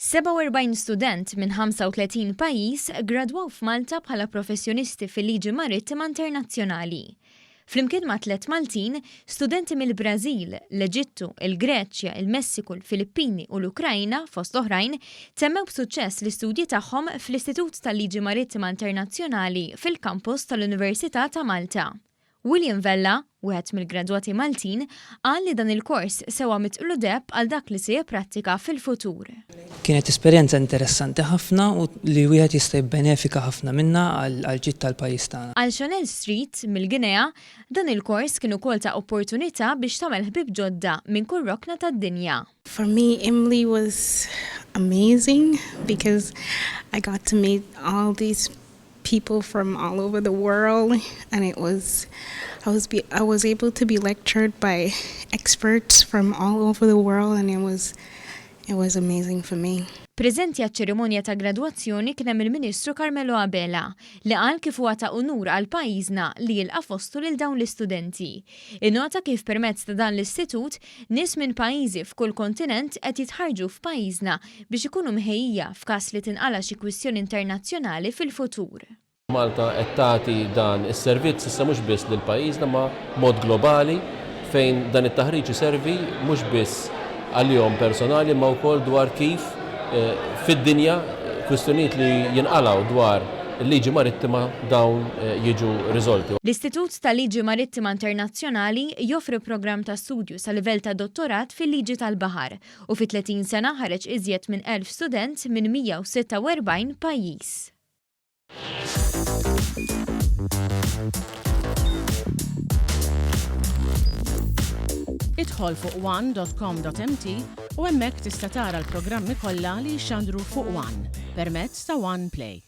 47 student minn 35 pajjiż gradwaw f'Malta bħala professjonisti fil-liġi marittima internazzjonali. Flimkien ma' tlett Maltin, studenti mill-Brażil, l-Eġittu, il-Greċja, il-Messiku, l-Filippini u l-Ukraina, fost oħrajn, temmew b'suċċess l-istudji tagħhom fl-Istitut tal-Liġi Marittima Internazzjonali fil-kampus tal-Università ta' Malta. William Vella, wieħed mill-gradwati Maltin, qal li dan il-kors sewa mitqlu deheb għal dak li se jipprattika fil-futur. Kienet esperjenza interessanti ħafna u li wieħed jista' jibbenefika ħafna minnha għall-ġid tal-pajjiż tagħna. Għal Chanel Street, mill-Guinea, dan il-kors kien ukoll ta' opportunità biex tagħmel ħbieb ġodda minn kull rokna tad-dinja. For me Imli was amazing because I got to meet all these people from all over the world and it was I was be I was able to be lectured by experts from all over the world and it was it was amazing for me. Preżenti għaċ-ċerimonja ta' gradwazzjoni kien hemm il-Ministru Carmelo Abela, li qal kif huwa ta' unur għal pajjiżna li jilqa' fostu lil dawn l-istudenti. Innota kif permezz ta' dan l-istitut, nies minn pajjiżi f'kull kontinent qed jitħarrġu f'pajjiżna biex ikunu mħejjija f'każ li tinqala' xi kwistjoni internazzjonali fil-futur. Malta qed tagħti dan is-servizz issa mhux biss lil pajjiżna ma b'mod globali fejn dan it-taħriġ iservi mhux biss għalihom personali imma wkoll dwar kif fid-dinja kwistjonijiet li jinqalgħu dwar il-liġi marittima dawn jiġu riżolti. L-Istitut tal-Liġi Marittima Internazzjonali joffri programm ta' studju sa livell ta' dottorat fil-liġi tal-baħar u fi 30 sena ħareġ iżjed minn 1,000 student minn 146 pajjiż. Idħol fuq one.com.mt u hemmhekk tista' tara l-programmi kollha li jixxandru fuq One permezz ta' One Play.